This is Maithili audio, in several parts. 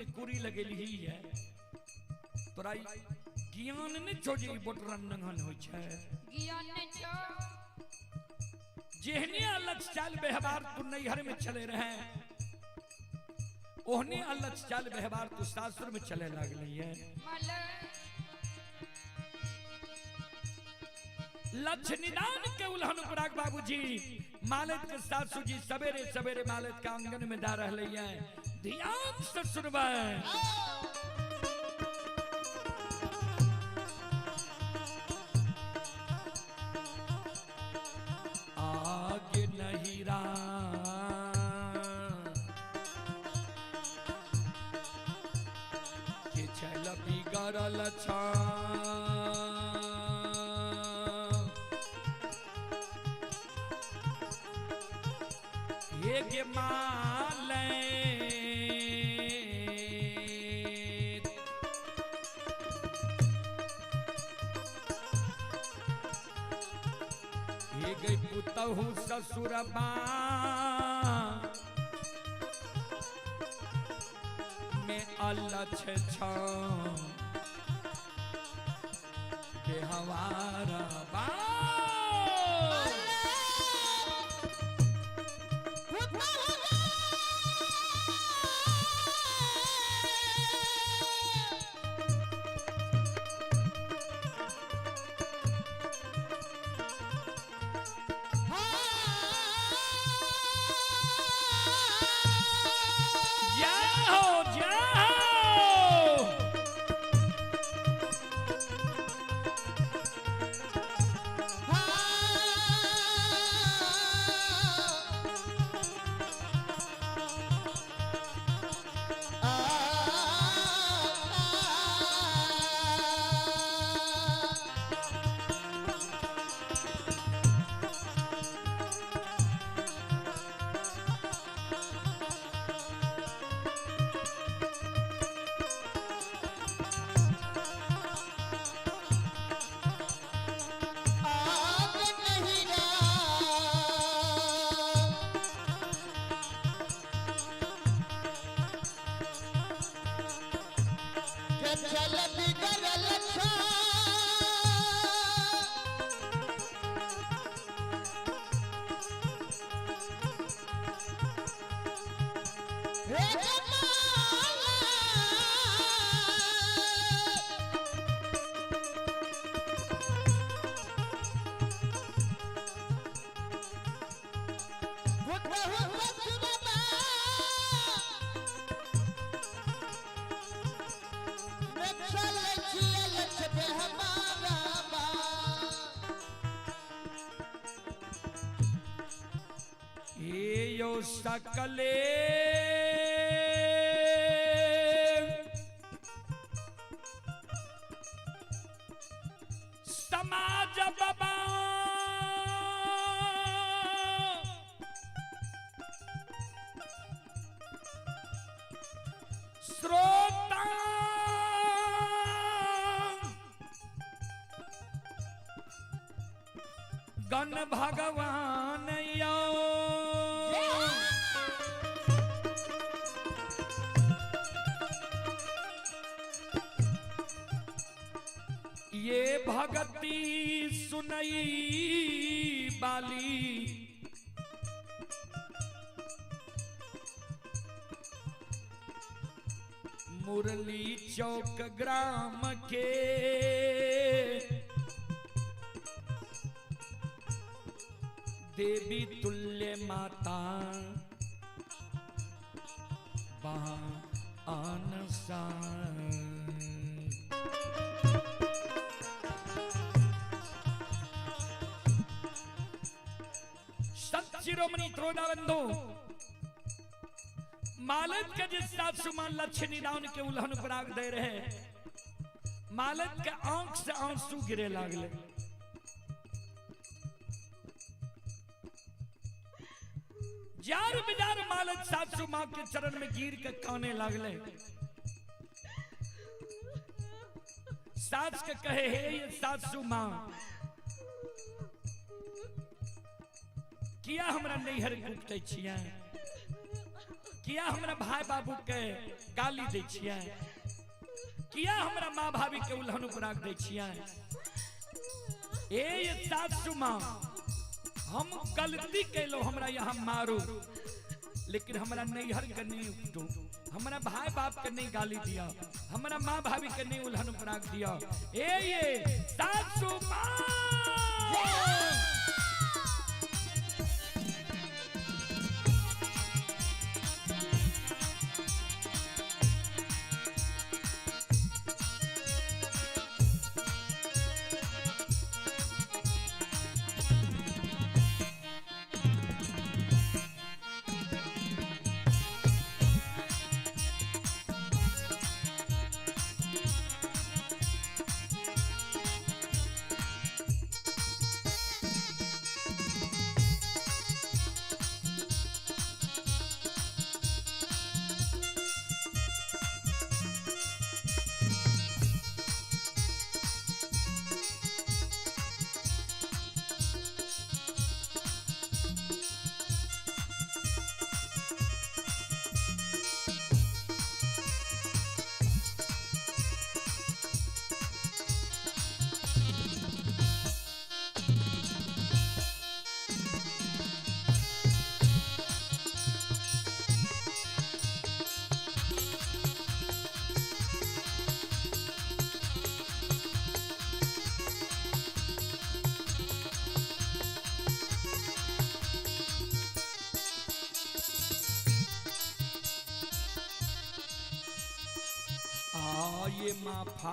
के कुरी लगेलही है। तोरा ई ज्ञान नहि छौ जे ई बोटरन नंगन होइ छै। ज्ञान नहि छौ। जेहने अलग चाल व्यवहार तू नैहर में चले रहे, ओहने अलग चाल व्यवहार तू सासुर में चले लागले है। लक्ष्य निदान के उल्हन उपराग बाबूजी मालिक के सासू जी सवेरे सवेरे मालिक के आंगन में जा रहे हैं। ध्यान से सुनबे। आगे नहीं रा के चल बिगड़ल छा हे माले हे गई पुतहु ससुरबा में अलछ छा बेहवार बा। जय हो जय हो। चल बिगड़ल छा हे जमाला। पुतहु ससुरबा ये यो सकले समाज बाबा श्रोता गण भगवान यो ये भगती सुनई बाली मुरली चौक ग्राम के देवी तुल्य माता आनसा। संत शिरोमणि त्रोडाबंधु मालत के जिस सासु मां लक्ष्य निदान के उल्हन पराग दे रहे, मालत के आंख से आंसू गिरे लागले। जार बिजार मालत सासू मां के चरण में गिर के काने लागले। सास के कहे, हे ये सासू मां, किया हमरा नैहर गुप्त छियै, किया हमरा भाई बाबू के गाली दै छियै? किया हमरा माँ भाभी के उल्हन उपराग दै छियै? ए ये सासू माँ, हम गलती कैलो, हमरा यहाँ मारू, लेकिन हमरा नैहर के नहीं उपटू, हमरा भाई बाप के नहीं गाली दिया, हमरा माँ भाभी के नहीं उल्हन उपराग दिया। ए ये सासू माँ। ये माफा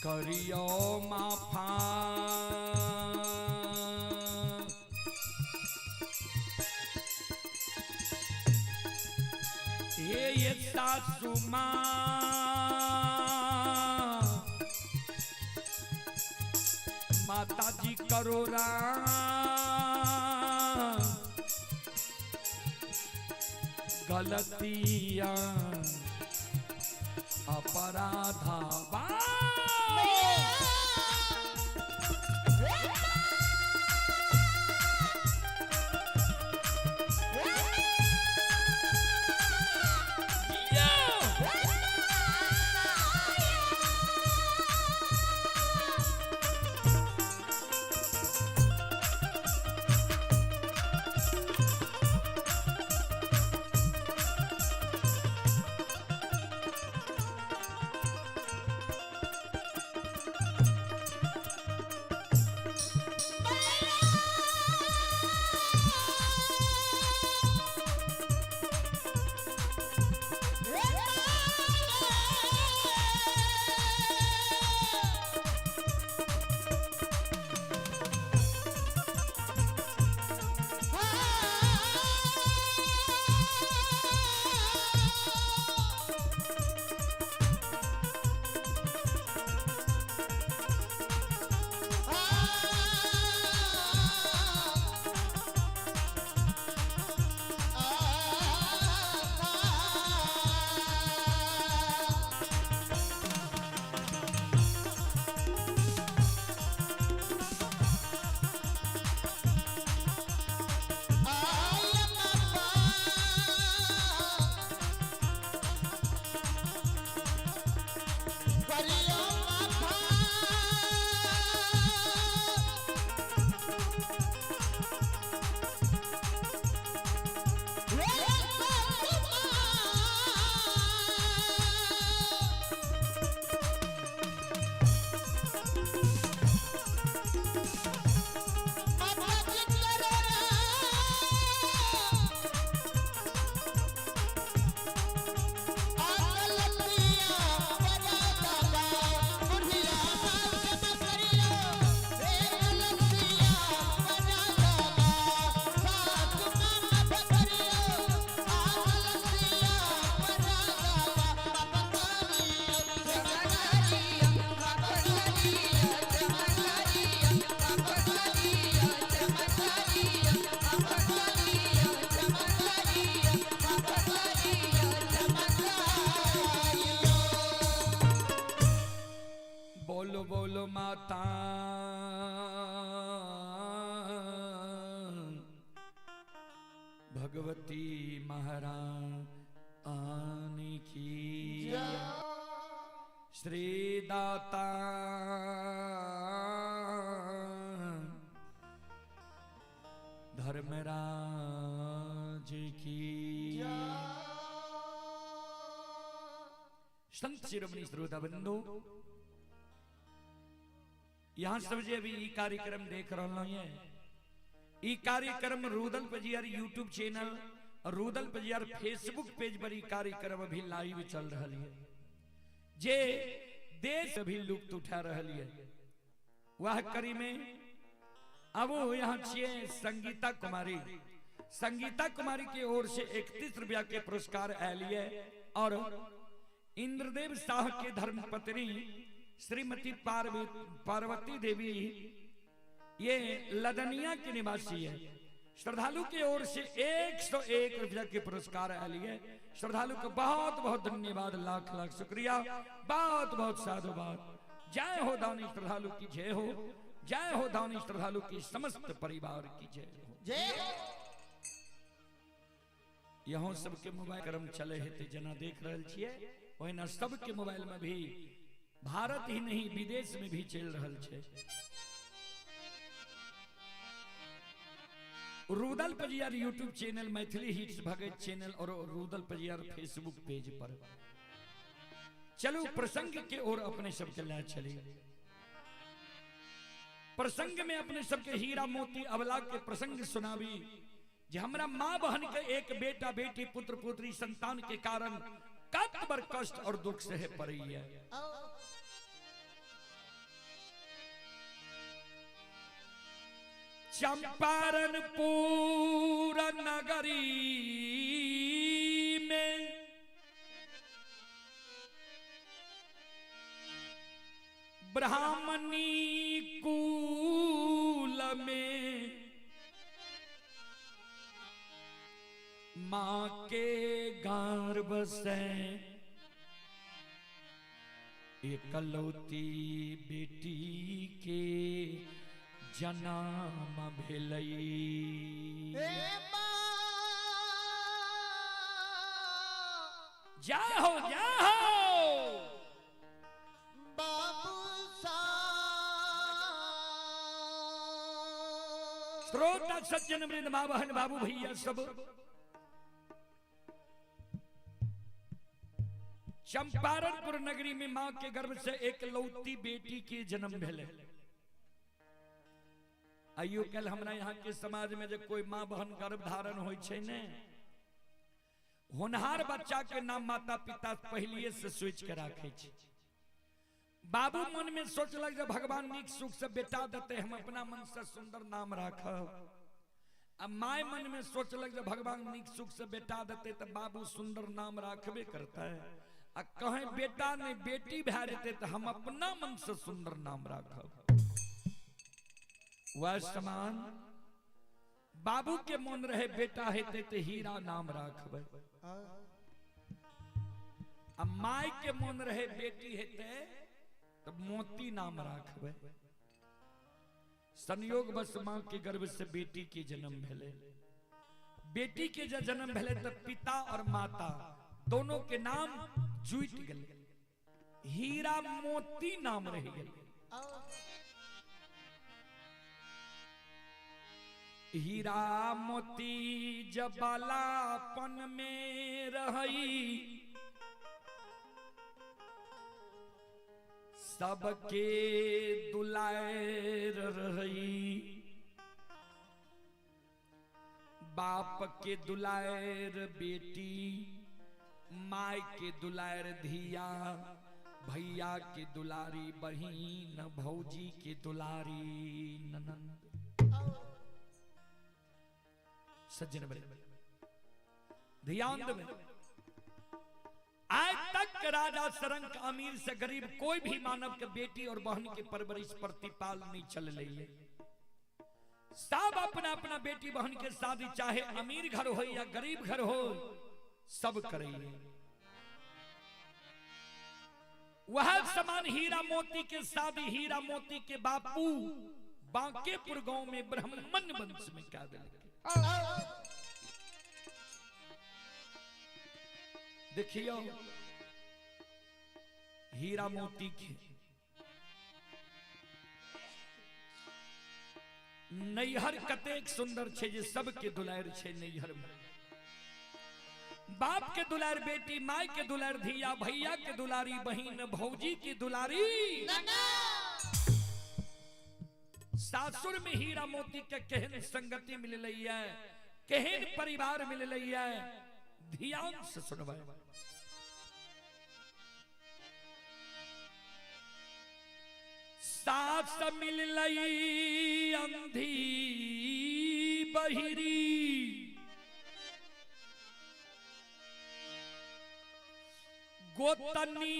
करियो माफा, ये सासू माँ माता जी करो राम गलतियां अपराधा बा। भगवती महारानी की। श्री दाता धर्मराज की। संत शिरोमणि श्रोता बंधु, यहाँ सब जे अभी ई कार्यक्रम देख रहा है, ई कार्यक्रम रूदल पजियार यूट्यूब चैनल और रूदल पजियार फेसबुक पेज पर ई कार्यक्रम अभी लाइव चल रहा है, जे देश अभी लुप्त उठा रहा है। वह करी में अब वो यहाँ छिए संगीता कुमारी। संगीता कुमारी की ओर से 31 रुपया के पुरस्कार आयल है और इंद्रदेव शाह के धर्मपत्नी श्रीमती पार्वती देवी, ये लदनिया के निवासी है, श्रद्धालु की ओर से 101 रुपया के पुरस्कार आयल है। श्रद्धालु को बहुत बहुत धन्यवाद, लाख लाख शुक्रिया, बहुत बहुत साधुवाद। जय हो दानी श्रद्धालु की जय हो, जय हो दानी श्रद्धालु की समस्त परिवार की जय हो। जय हो। यहाँ सबके मोबाइल क्रम चले हेते जना देख रहल छियै, ओहिना सबके मोबाइल में भी भारत ही नहीं विदेश में भी चल रहल छै। Rudal Pajiyar YouTube channel, Maithili hits Bhagat channel और रूदल पजियार फेसबुक पेज पर। चलो प्रसंग के ओर अपने सबके ले चले। प्रसंग में अपने सबके हीरा मोती अबला के प्रसंग सुनाबी, जे हमरा माँ बहन के एक बेटा बेटी पुत्र पुत्री संतान के कारण कत बर कष्ट और दुख सहे पड़ी है। चंपारणपुर नगरी में ब्राह्मणी कुल में माँ के गर्भ से एकलौती बेटी के जन्म भेलई। जय हो जय हो बाबू सा। श्रोता सज्जन वृंद माँ बहन बाबू भैया सब, चंपारणपुर नगरी में मां के गर्भ से एक लौती बेटी के जन्म भेले। आइयो कल हमरा यहाँ के समाज में जब कोई माँ बहन गर्भ धारण होय छै ने, होनहार बच्चा के नाम माता पिता पहलिए से सोच के राखे छै। बाबू मन में सोचलक जब भगवान नीक सुख से बेटा देते हम अपना मन से सुंदर नाम राखब। अब my मन में सोचलक जब भगवान नीक सुख से बेटा देते तो बाबू सुंदर नाम राखबे करता है। आ कहें बेटा ने बेटी भै जेतै तो हम अपना मन से सुंदर नाम राखब। वह समान बाबू के मन रहे बेटा हेतै तो हीरा नाम राखबै, आ my के मन रहे बेटी हेतै तो मोती नाम राखबै। संयोग बस मां के गर्भ से बेटी के जन्म भेले। बेटी के जब जन्म भेले तो पिता और माता दोनों के नाम जुट गए, हीरा मोती नाम रह गए। हीरा मोती जब बालापन में रही, सबके दुलार रही, बाप के दुलार बेटी, my के दुलार धिया, भैया के दुलारी बहिन, भौजी के दुलारी ननंद। सज्जन बड़े ध्यान देवे, आज तक राजा सरंग अमीर से गरीब कोई भी मानव के बेटी और बहन के परवरिश प्रतिपाल नहीं चल रही है। सब अपना अपना बेटी बहन के शादी चाहे अमीर घर हो या गरीब घर हो सब करेंगे। वह समान हीरा मोती के शादी हीरा मोती के बापू बांकेपुर गांव में ब्राह्मण वंश में क्या दिल। देखियो हीरा मोती के नैहर कतेक सुंदर छे जे सबके दुलार छे। नैहर में बाप के दुलार बेटी, my के दुलार धिया, भैया के दुलारी बहिन, भौजी की दुलारी। सासुर में हीरा मोती के केहन संगति मिल है, केहन परिवार मिल है। ध्यान से सुनबै। सास मिल अंधी बहिरी, गोतनी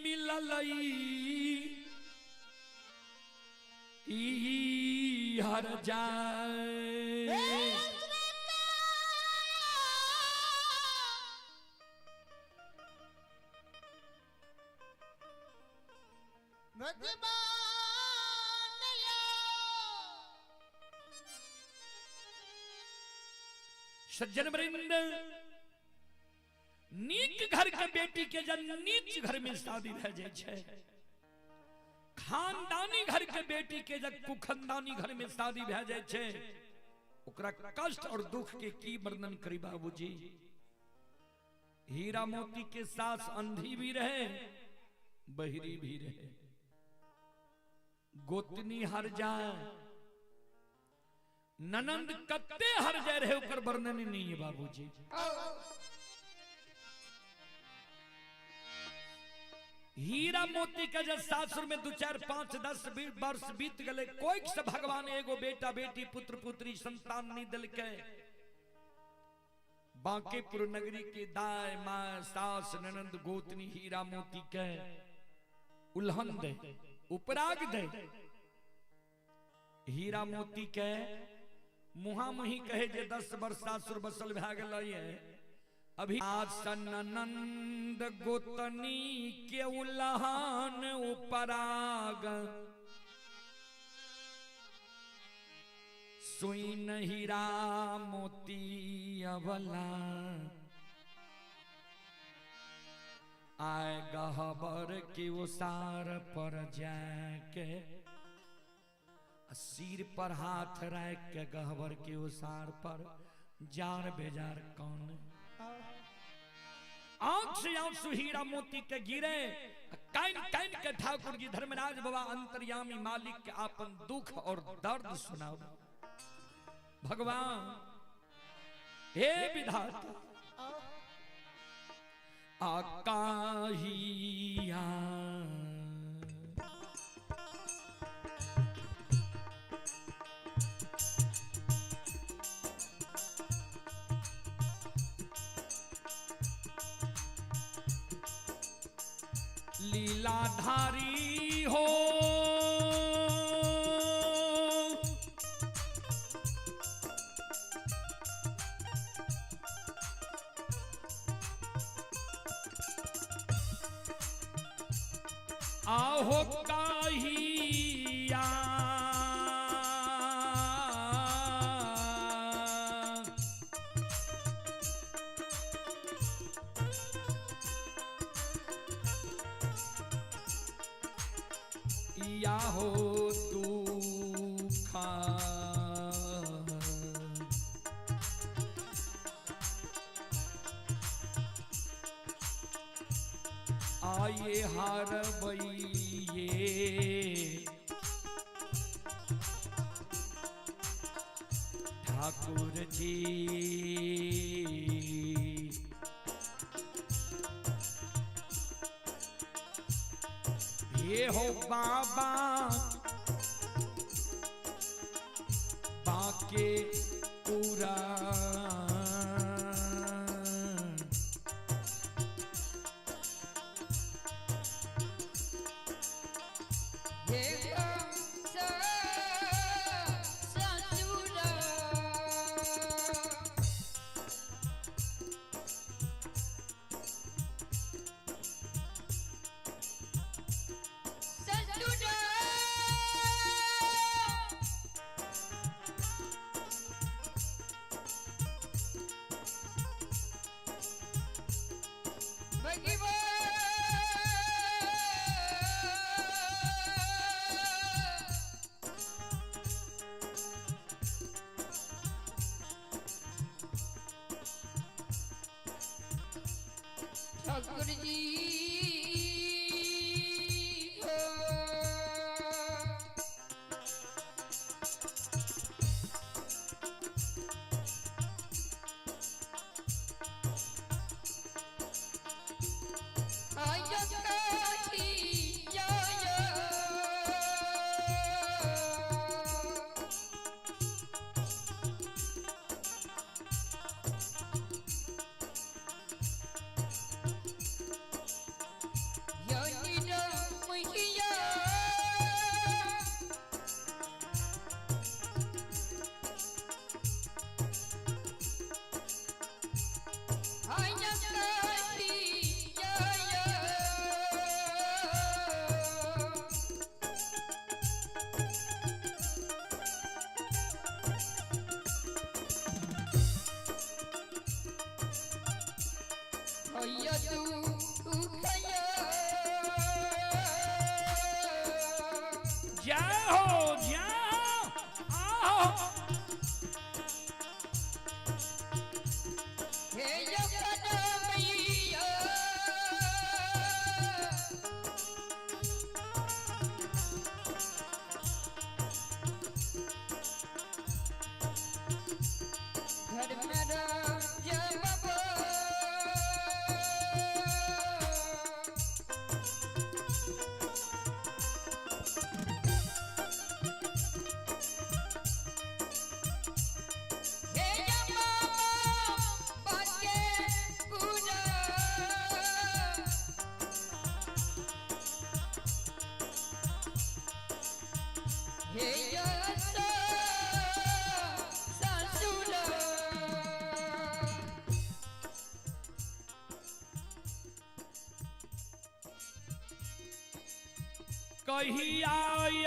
मिललई ई हर जाए। सज्जन वृंद, नीक घर के बेटी के जब नीच घर में शादी भए जाय छै, खानदानी घर के बेटी के जब कुखनदानी घर में शादी भए जाय छै, ओकरा कष्ट और दुख के की वर्णन करी बाबूजी। हीरा मोती के सास अंधी भी रहे, बहरी भी रहे, गोतनी हर जाए, ननंद कत्ते हर जाए रहे, ओकर वर्णन नहीं है बाबूजी। हीरा मोती के जब सासुर में 2 4 5 10 20 वर्ष बीत गए, कोई से भगवान एगो बेटा बेटी पुत्र पुत्री संतान नहीं दिलके। बांकेपुर नगरी के दाय मां सास ननंद गोतनी हीरा मोती के उल्हन दे, उपराग दे। हीरा मोती के मुहा मुही कहे जे 10 वर्ष सासुर बसल भए गेलै है, अभी ननंद गोतनी के उल्हान उपराग, सुइन हीरा मोती अवला, आए गहबर के उसार पर जाके सिर पर हाथ रख के गहबर के उसार पर जार बेजार कौन। आंख से आंसू हीरा मोती के गिरे, काइन काइन के ठाकुर जी धर्मराज बाबा अंतर्यामी मालिक के आपन दुख और दर्द सुनाओ। भगवान हे विधाता आकाहिया लीलाधारी हो, आहो काहिया या हो तू खा आये हार बइये ठाकुर जी। ये हो बाबा बाके पूरा ठाकुर जी हो। आयो काठी आयो। जय हो जय आओ। हे मैया घर में राम जय बाबा। हे बाबा बाके पूजा। हे ससुर। कहिया आई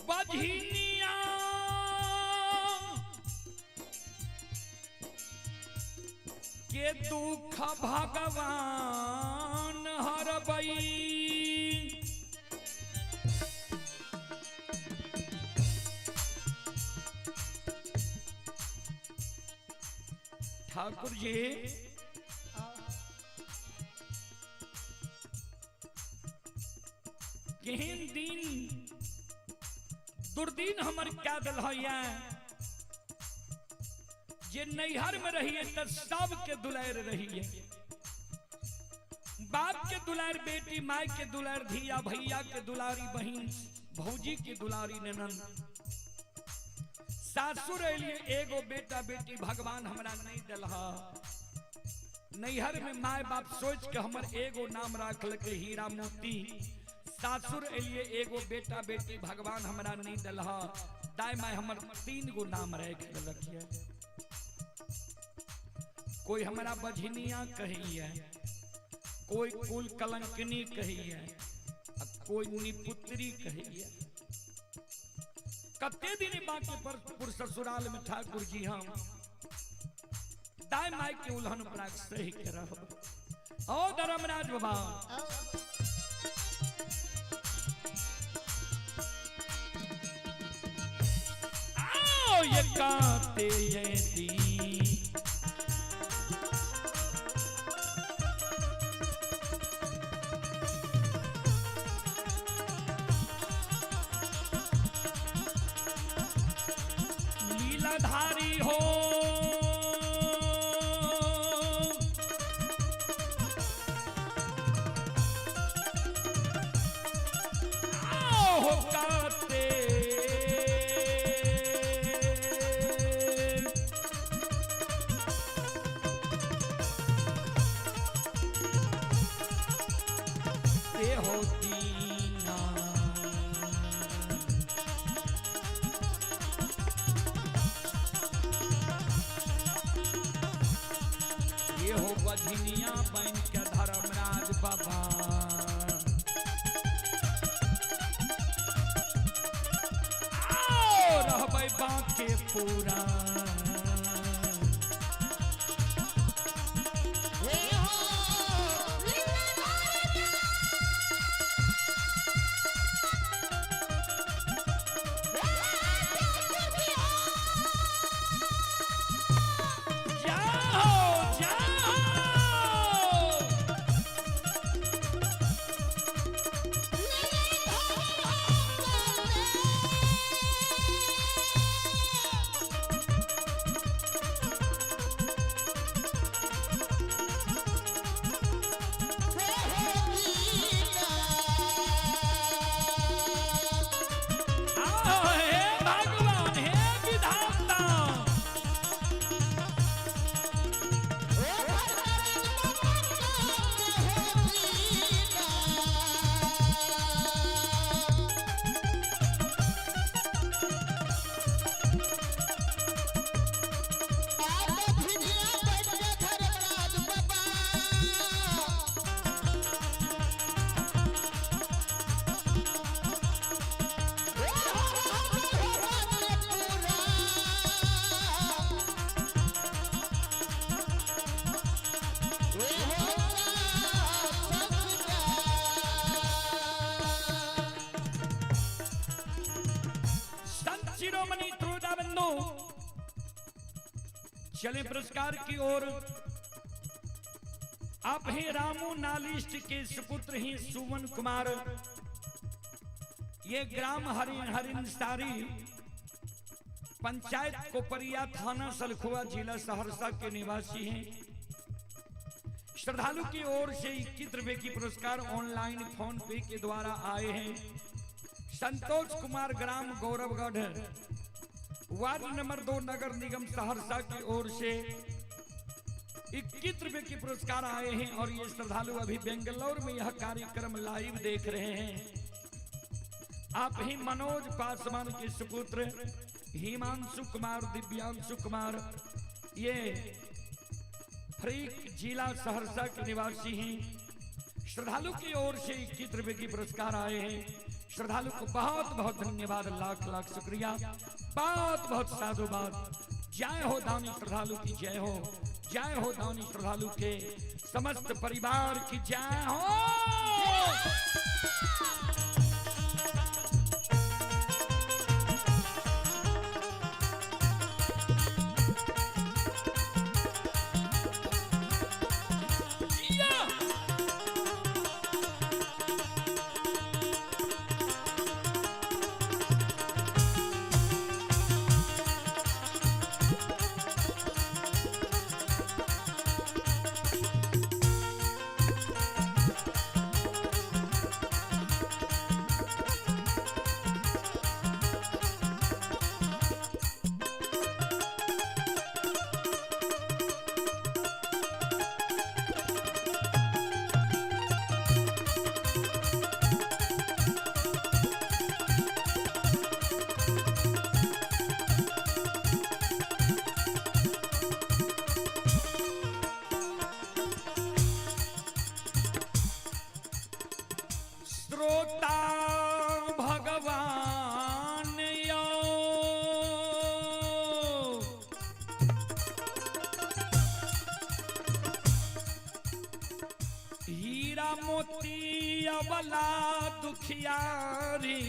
बजनिया के दुख भगवान हरबई। ठाकुर जी केहन दिन दुर्दिन हमर क्या दिल है जे नैहर में रहिए त सबके दुलार रहिए, बाप के दुलार बेटी, माय के दुलार धिया, भैया के दुलारी बहिन, भौजी के दुलारी ननंद। सासुर अलिए एगो बेटा बेटी भगवान हमरा नहीं दिल। नैहर में माय बाप सोच के हमर एगो नाम राखलकै हीरा मोती। सासुर अलिए एगो बेटा बेटी भगवान हमरा नहीं दिल। दाय my हमर 3 गो नाम राख दिलक। कोई हमरा बझनिया कहिए, कोई कुल कलंकनी कहिए, कोई निपुत्री कहिए। कते दिन बाकी पर ससुराल में ठाकुर जी हम दाय my के उल्हन प्राग सही के रहब। ओ धर्मराज बाबा आओ ये काते ये दी लीलाधारी हो। आओ काते ते होती ना। ये हो बधिनिया बन के धर्मराज बाबा। आओ रहबै बाके पूरा। हे हो लीलाधारी। शिरोमणि त्रोदा बंधु चले पुरस्कार की ओर। आप हैं रामू नालिस्ट के सुपुत्र हैं सुमन कुमार, ये ग्राम हरिनसारी, पंचायत कोपरिया, थाना सलखुआ, जिला सहरसा के निवासी हैं। श्रद्धालु की ओर से 21 रुपए की पुरस्कार ऑनलाइन फोन पे के द्वारा आए हैं। संतोष कुमार, ग्राम गौरवगढ़, वार्ड नंबर 2, नगर निगम सहरसा की ओर से 21 रुपए के पुरस्कार आए हैं और ये श्रद्धालु अभी बेंगलोर में यह कार्यक्रम लाइव देख रहे हैं। आप ही मनोज पासवान के सुपुत्र हिमांशु कुमार, दिव्यांशु कुमार, ये फरीक, जिला सहरसा के निवासी हैं। श्रद्धालु की ओर से 21 रुपए की पुरस्कार आए हैं। श्रद्धालु को बहुत बहुत धन्यवाद, लाख लाख शुक्रिया, बहुत बहुत साधुवाद। जय हो दानी श्रद्धालु की जय हो, जय हो दानी श्रद्धालु के समस्त परिवार की जय हो। श्रोता भगवान यो हीरा मोती अबला दुखियारी,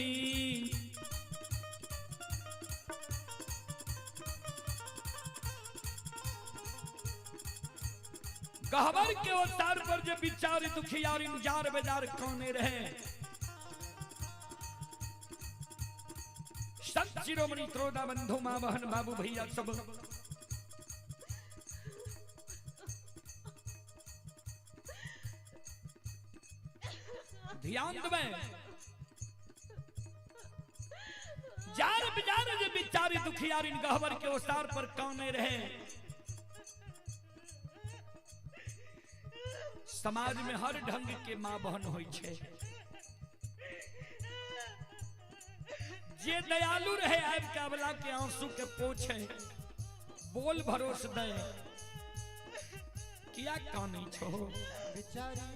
गहबर के अवतार पर जब बिचारी दुखियारी जार बेजार कोने रहे। संत शिरोमणि त्रोदा बंधु माँ बहन बाबू भैया सब ध्यान देवे। जार बेजार जे बिचारी दुखियारी गहबर के अवतार पर कोने रहे। समाज में हर ढंग के माँ बहन होई छे। जे दयालु रहे आबि के अबला के आंसू के पोछे, बोल भरोस दे, किया कानै छो बेचारी।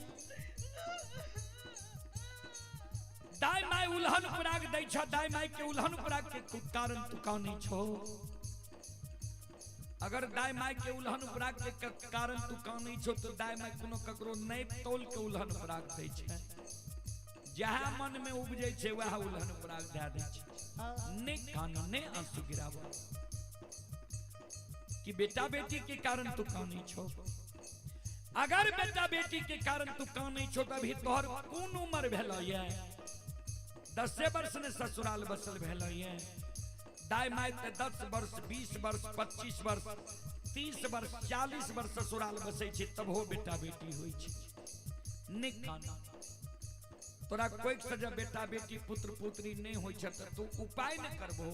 दाई my उल्हन पराग दै छ, दाई my के उल्हन पराग के कारण तू कानै छो। अगर दाई my के उल्हन पराग के कारण तू कानै छो तो दाई my कोनो ककरो नहि तौल के उल्हन पराग दै छै। जहाँ मन में उपजै छै वएह उल्हन पराग दए दै छै। ने कानो ने आंसू गिराबो कि बेटा बेटी के कारण तू कानै छो। अगर बेटा बेटी के कारण तू कानै छो तो अभी तोहर कोन उम्र भेल ये? 10 वर्ष ने ससुराल बसल भेल ये। दाई my ते 10 वर्ष 20 वर्ष 25 वर्ष 30 वर्ष 40 वर्ष ससुराल बसै छै तब हो बेटा बेटी होइ छै। ने काना तोरा कोई से जब बेटा बेटी पुत्र पुत्री नहीं होइ छै त तू उपाय न करबो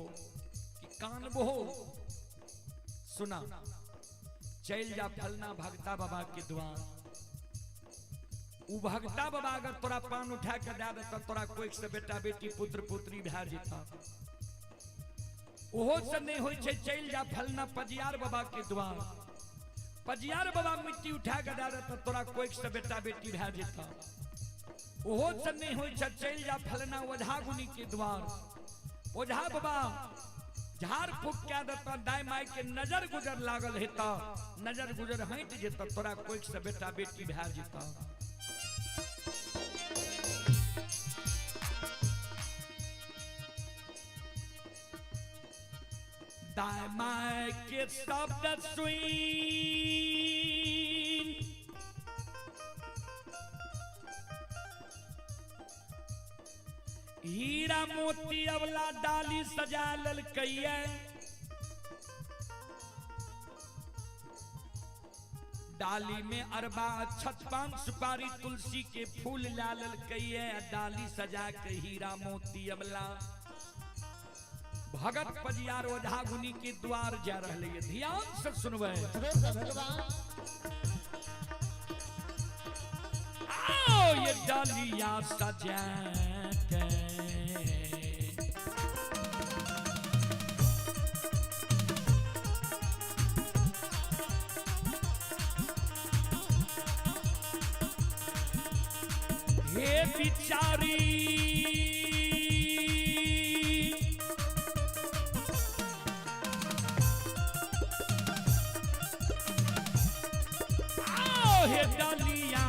कि कानबो। सुना, चल जा फलना भगता बाबा के द्वार। उ भगता बाबा अगर तोरा पान उठा के दे देता तोरा कोई से बेटा बेटी पुत्र पुत्री भए जेता। ओहो से नहीं होइ छै, चल जा फलना पजियार बाबा के द्वार। पजियार बाबा मिट्टी उठा के दे देता तोरा कोई से बेटा बेटी भए जेता। ओहो से नहीं होइ छै, चल जा फलना ओझा गुनी के द्वार। ओझा बाबा झाड़ फूक के देता, दाई माई के नजर गुजर लागल हेता, नजर गुजर हटि जेता, तोरा कोई से बेटा बेटी भए जेता। दाय my के शब्द सुन हीरा मोती अवला डाली सजा ललकैया। डाली में अरबा छत पान सुपारी तुलसी के फूल ला ललकैया। डाली सजा के हीरा मोती अवला भगत पजियार ओझा गुनी के द्वार जा रहे है। ध्यान से सुनवे। आओ ये डालिया सजा के हे बिचारी आओ हे डालिया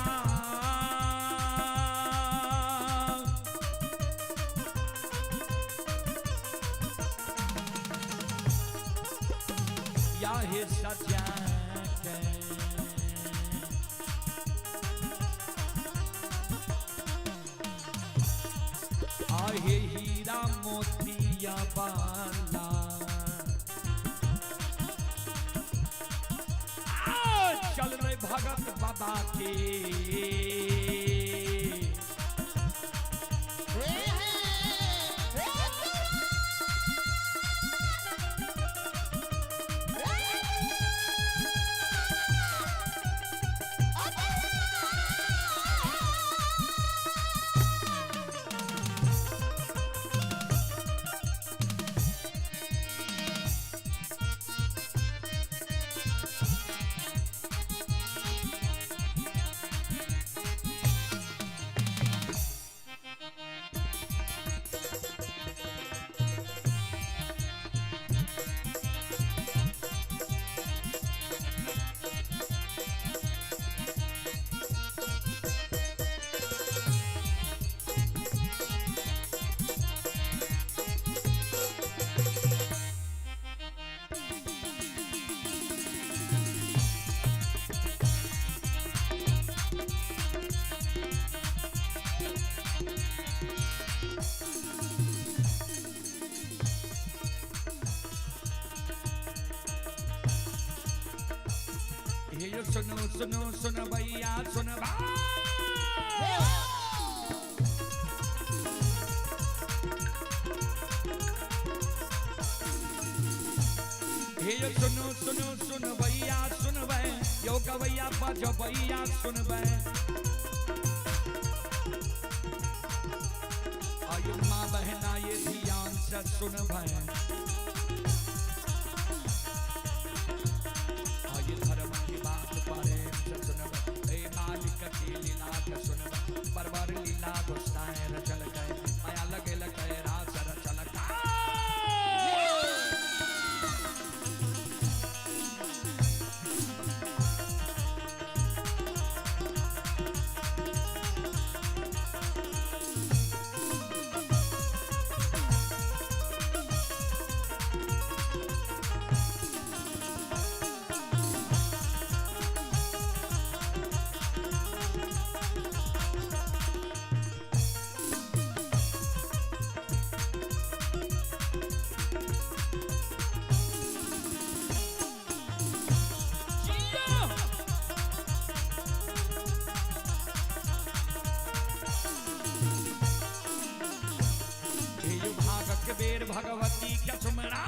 या हे सजा के आहे हीरा मोतिया बाला आ, चल रे भगत बाबा के हे यो सुनो सुनो सुनो भैया सुनो हे यो सुनो सुनो सुनो भैया सुनबै यो गवैया बजो भैया सुनबै। आयो माँ बहना ये ध्यान से सुनबै। आये धर्म की बात प्रेम से सुनबै। हे मालिक की लीला के सुनबै। बरबर लीला गोसाई रचल गए माया लगे लगे रास रचल गए। बेर भगवती के सुमरा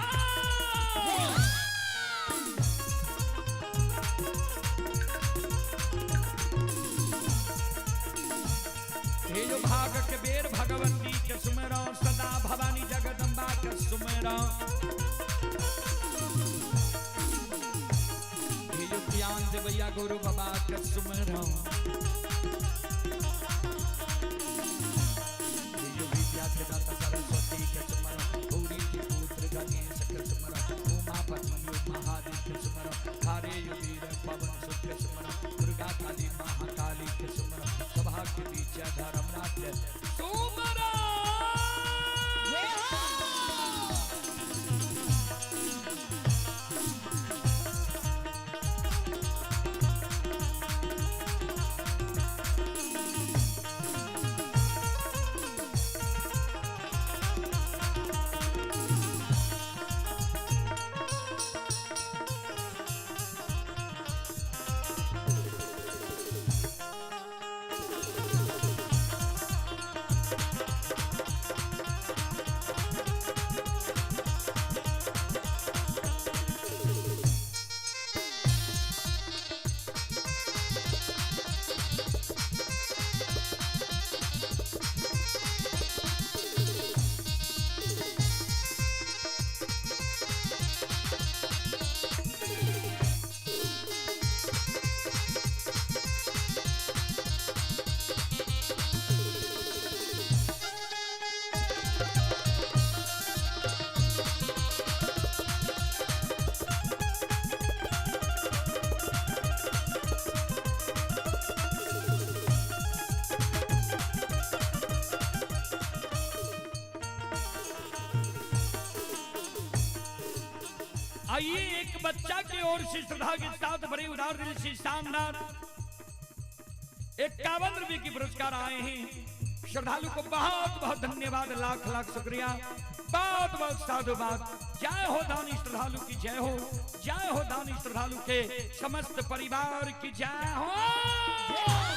हे यो भाग के बेर भगवती के सुमरा सदा भवानी जगदम्बा के सुमरा। हे यो ज्ञान देवैया गुरु बाबा के सुमरा। हे यो विद्या के दाता सरस्वती के सुमरा। गौरी के पुत्र गणेश के सुमरा। उमापति महादेव के सुमरा। हरे यो वीर पवन सुत के सुमरा। दुर्गा काली महाकाली के सुमरा। सभा के बीच धर्मराज के सुमरा। आइए एक बच्चा की ओर से श्रद्धा के साथ बड़े उदार दिल से शानदार 51 रुपए की पुरस्कार आए हैं। श्रद्धालु को बहुत बहुत धन्यवाद, लाख लाख शुक्रिया, बहुत बहुत साधुवाद। जय हो दानी श्रद्धालु की जय हो, जय हो दानी श्रद्धालु के समस्त परिवार की जय हो।